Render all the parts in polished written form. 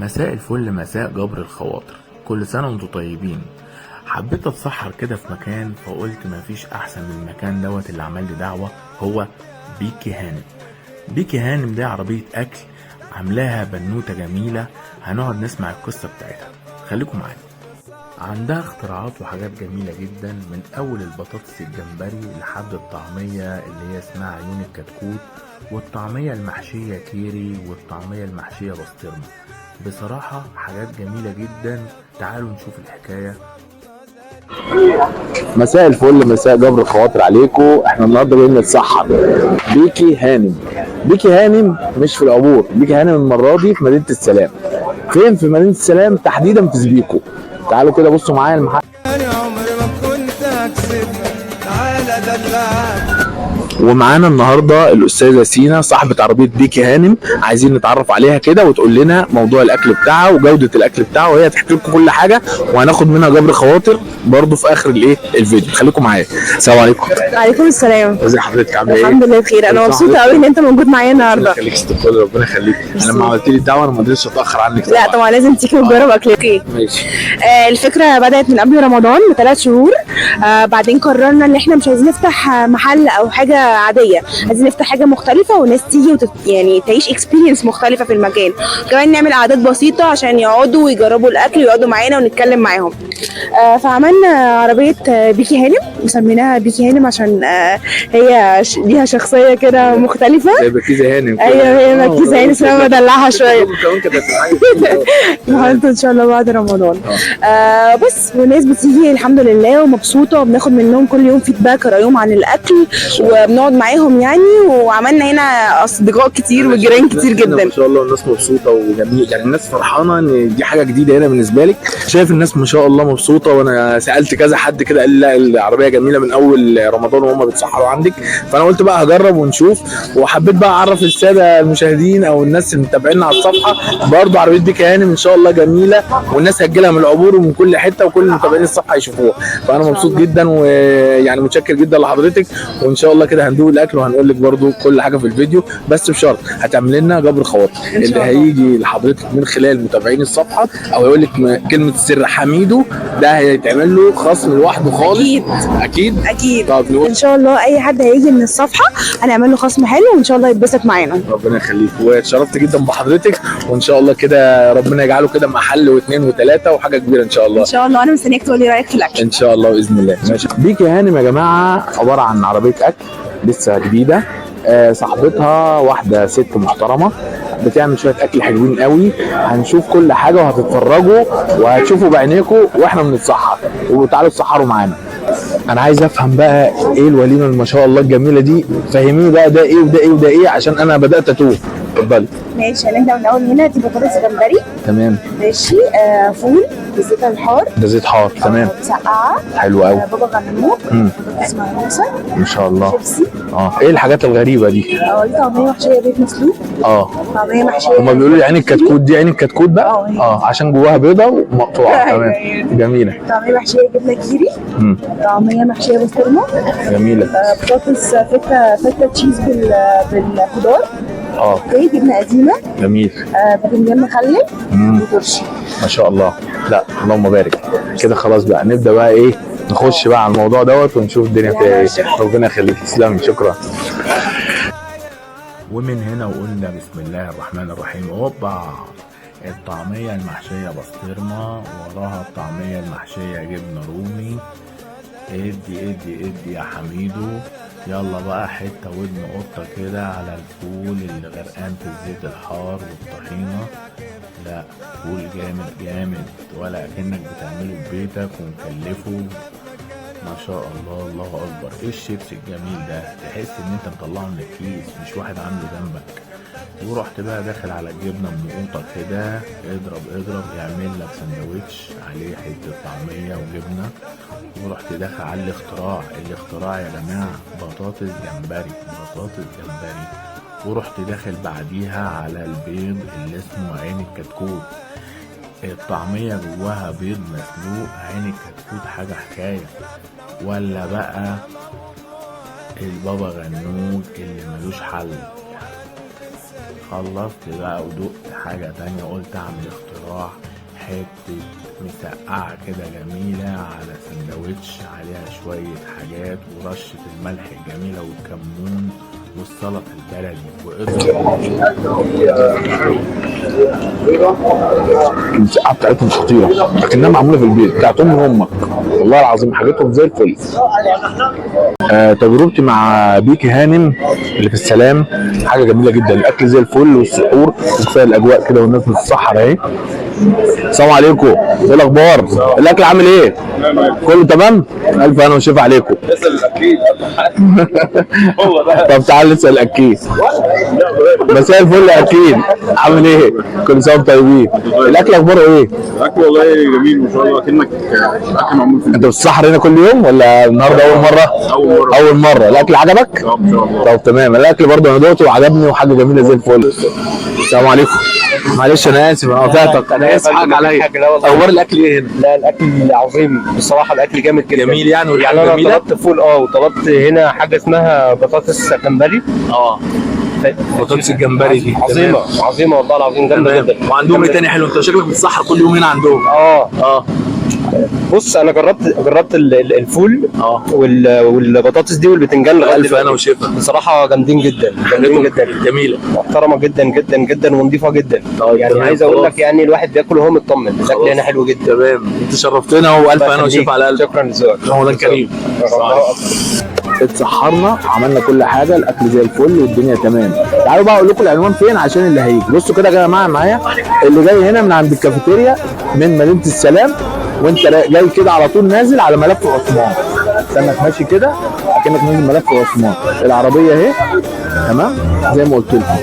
مساء الفل، مساء جبر الخواطر. كل سنة وانتم طيبين. حبيت اتسحر كده في مكان، فقلت مفيش احسن من المكان دوت. اللي عمل لي دعوة هو بيكي هانم. بيكي هانم ده عربية اكل عاملاها بنوتة جميلة، هنقعد نسمع القصة بتاعتها، خليكم معانا. عندها اختراعات وحاجات جميلة جدا، من أول البطاطس الجمبري لحد الطعمية اللي هي اسمها عيون الكتكوت، والطعمية المحشية كيري، والطعمية المحشية بسطرمة. بصراحة حاجات جميلة جدا. تعالوا نشوف الحكاية. مساء الفل، مساء جبر الخواطر عليكم. احنا النهارده جايين نتسحر بيكي هانم. بيكي هانم مش في العبور، بيكي هانم المرة دي في مدينة السلام. فين في مدينة السلام؟ تحديدا في زبيكو. تعالوا كده بصوا معايا المحل. انا عمري ما كنت اكسب، تعالى دلعك. ومعانا النهارده الاستاذة سينا صاحبه عربية بيكي هانم، عايزين نتعرف عليها كده وتقول لنا موضوع الاكل بتاعها وجوده الاكل بتاعها، وهي تحكي لكم كل حاجة، وهناخد منها جبر خواطر برضو في اخر الايه الفيديو. خليكم معايا. السلام عليكم. وعليكم السلام. ازي حضرتك، عامله ايه؟ الحمد لله بخير، انا كل سنة مبسوطة قوي ان انت موجود معايا ربنا النهارده. يخليك ست الكل، ربنا يخليك. انا لما عملت لي الدعوة انا ما قدرتش اتاخر عنك. لا طبعا لازم تيجي وتجرب اكل. okay. ماشي. الفكرة بدات من قبل رمضان ب3 شهور. بعدين قررنا ان احنا مش عايزين نفتح محل او حاجة عاديه، عايزين نفتح حاجة مختلفة والناس تيجي يعني تعيش experience مختلفة في المكان. كمان نعمل قعدات بسيطة عشان يقعدوا ويجربوا الاكل ويقعدوا معانا ونتكلم معاهم. فعملنا عربية بيكي هانم، وسميناها بيكي هانم عشان هي ليها شخصية كده مختلفه. زي بكيزه هانم كده. ايوه هي بكيزه هانم، بس انا بدلعها شويه. كمان كانت معايا. النهارده ان شاء الله بعد رمضان. بس والناس بتيجي الحمد لله ومبسوطه، وبناخد منهم كل يوم feedback رايهم عن الاكل، وبنقعد معاهم يعني، وعملنا هنا اصدقاء كتير وجيران كتير جدا. ما شاء الله الناس مبسوطة وجميل، يعني الناس فرحانة ان دي حاجة جديدة هنا بالنسبة لك. شايف الناس ما شاء الله مبسوطه، وانا سالت كذا حد كده قال لي لا العربية جميلة من اول رمضان وهم بيتسحروا عندك، فانا قلت بقى هجرب ونشوف. وحبيت بقى اعرف السادة المشاهدين او الناس اللي متابعينا على الصفحة برضه عربية بيكي هانم ان شاء الله جميله، والناس هتجيلها من العبور ومن كل حته، وكل متابعين الصفحة يشوفوها. فانا مبسوط جدا ويعني متشكر جدا لحضرتك، وان شاء الله كده هندوق الاكل وهنقول لك برضو كل حاجة في الفيديو، بس بشرط هتعمل لنا جبر خواطر. إن اللي شاء الله. هيجي لحضرتك من خلال متابعين الصفحة او يقول لك كلمة السر حميدو، ده هيتعمل له خصم لوحده خالص. اكيد. اكيد. اكيد. طب نقول ان شاء الله اي حد هيجي من الصفحة هنعمل له خصم حلو، وان شاء الله يتبسط معانا. ربنا يخليك، واتشرفت جدا بحضرتك، وان شاء الله كده ربنا يجعله كده محل واثنين وثلاثة وحاجه كبيرة ان شاء الله. ان شاء الله، انا مستنياك تقولي رايك في الاكل. ان شاء الله باذن الله. ماشي. بيكي هانم يا جماعة عبارة عن عربية اكل لسه جديده، صاحبتها واحدة ست محترمه بتعمل شوية اكل حلوين قوي. هنشوف كل حاجة وهتتفرجوا وهتشوفوا بعينيكم واحنا بنتسحر، وتعالوا تسحروا معانا. انا عايز افهم بقى ايه الوليمة اللي ما شاء الله الجميلة دي، فهميني بقى ده ايه وده ايه وده ايه، عشان انا بدات اتوه. اتفضلي. ماشي، هنبدا من اول هنا. دي بطاطس جمبري. تمام. ماشي. فول بالزيت الحار. ده زيت حار، تمام. مسقعه. حلو قوي. بابا غنوج. بطاطس مهروسه. ما شاء الله. شيبسي. ايه الحاجات الغريبة دي؟ دي طعميه محشيه بيض مسلوق. طعميه محشيه. هما بيقولوا لي عين الكتكوت، دي عين الكتكوت بقى؟ اه. عشان جواها بيضة ومقطوعه. أيوة، تمام. أيوة. جميله. طعميه محشيه جبنه كيري. طعميه محشيه بسطرمه. جميله. بطاطس feta cheese بالخضار. Okay، جبنه قديمه. جميل. بتنجان مخلل. وترشي. ما شاء الله، لا اللهم بارك. كده خلاص بقى نبدا بقى ايه، نخش بقى على الموضوع دوت ونشوف الدنيا فيها ايه. ربنا يخليك، تسلمي، شكرا. ومن هنا وقلنا بسم الله الرحمن الرحيم. اوبا، الطعمية المحشية بسطرمة، وراها الطعمية المحشية جبنة رومي. ادي ادي ادي يا حميدو. يلا بقى حتة ودن قطة كده على الفول اللي غرقان في الزيت الحار والطحينة. لا فول جامد جامد، ولا اكنك بتعمله في بيتك ومكلفه. ما شاء الله، الله اكبر. ايه الشيبس الجميل ده؟ تحس ان انت مطلعه من الكيس، مش واحد عامله جنبك. ورحت بقى داخل على الجبنة المقوطه كده، اضرب اضرب، اعمل لك سندوتش عليه حتة طعميه وجبنه. ورحت داخل على الاختراع، الاختراع يا جماعة، بطاطس جمبري، بطاطس جمبري. ورحت داخل بعديها على البيض اللي اسمه عين الكتكوت، الطعمية جواها بيض مسلوق، عين الكتكوت حاجة حكاية. ولا بقى البابا غنوج اللي ملوش حل. خلصت بقى ودقت حاجة تانية، قلت اعمل اختراع، حتة مسقعة كده جميلة على سندوتش عليها شوية حاجات ورشة الملح الجميلة والكمون والسلطة البلدي واضرب. المسقعه بتاعتهم خطيرة، لكنها معمولة في البيت بتاعت امي وامك، والله العظيم حاجتهم زي الفل. تجربتي مع بيكي هانم اللي في السلام حاجة جميلة جدا، الاكل زي الفل والسحور، وكفاية الاجواء كده والناس بتتسحر اهي. السلام عليكم، ايه الاخبار؟ الاكل عامل ايه؟ كله تمام؟ الف هنا وشفا عليكم. اسال الاكيد هو ده. طب تعال نسال اكيد. مساء الفل يا اكيد، عامل ايه؟ كل سنة وانتم طيبين. الاكل اخباره ايه؟ الاكل والله جميل ما شاء الله، كأنك اكل معمول في انت بتسحر هنا كل يوم ولا النهارده اول مرة؟ اول مرة. اول مرة. الاكل عجبك؟ اه ما شاء الله. طب تمام، الاكل برضه انا دقته وعجبني وحاجه جميلة زي الفل. السلام عليكم. معلش انا اسف انا قطعتك، انا اسف، حقك عليا. اخبار الاكل ايه هنا؟ لا الاكل عظيم بصراحة، الاكل جامد جدا. جميل يعني والحاجة يعني انا جميلة؟ طلبت فول وطلبت هنا حاجة اسمها بطاطس جمبري. بطاطس الجمبري دي عظيمة عظيمة والله العظيم، جامدة تمام. جدا. وعندهم ايه تاني حلو؟ انت شكلك بتسحر كل يوم هنا عندهم. بص انا جربت الفول والبطاطس دي والبتنجان لغاية الف انا دلوقتي. وشفا. بصراحة جامدين جدا، جامدين جدا، جميلة محترمه جدا جدا جدا ونظيفه جدا. طيب يعني تمام، عايز اقول خلاص. لك يعني الواحد بياكل وهو مطمن، الاكل خلاص. هنا حلو جدا. تمام، انت شرفتنا والف الله انا وشفا يخليك. على قلبك. شكرا لذوقك. رمضان كريم. الله أكبر. اتسحرنا، عملنا كل حاجة، الاكل زي الفل والدنيا تمام. تعالوا بقى اقول لكم العنوان فين عشان اللي هيجي. بصوا كده يا جماعة معايا، اللي جاي هنا من عند الكافيتيريا من مدينة السلام، وانت جاي كده على طول نازل على ملف عثمان، استنك ماشي كده اكنك نازل ملف عثمان، العربية اهي تمام زي ما قلت لكم.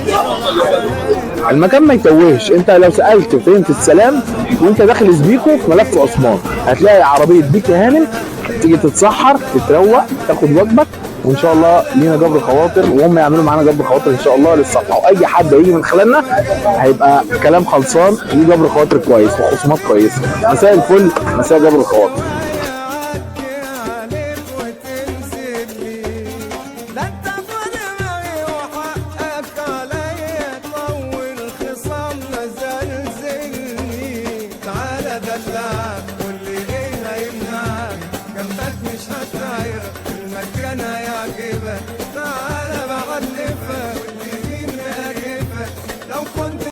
المكان ما يتوهش، انت لو سالت فين في السلام وانت داخل سبيكو في ملف عثمان هتلاقي عربية بيكي هانم، تيجي تتسحر تتروق تاخد وجبك، وان شاء الله لينا جبر خواطر وهم يعملوا معانا جبر خواطر ان شاء الله للصفحه، واي حد هيجي من خلالنا هيبقى كلام خلصان ليه جبر خواطر كويس وخصومات كويسة. مساء الفل، مساء جبر الخواطر. عليك وتنزل لي، لا انت في دماغي وحقك عليا، طول خصامنا زلزلني، تعالى دلعني.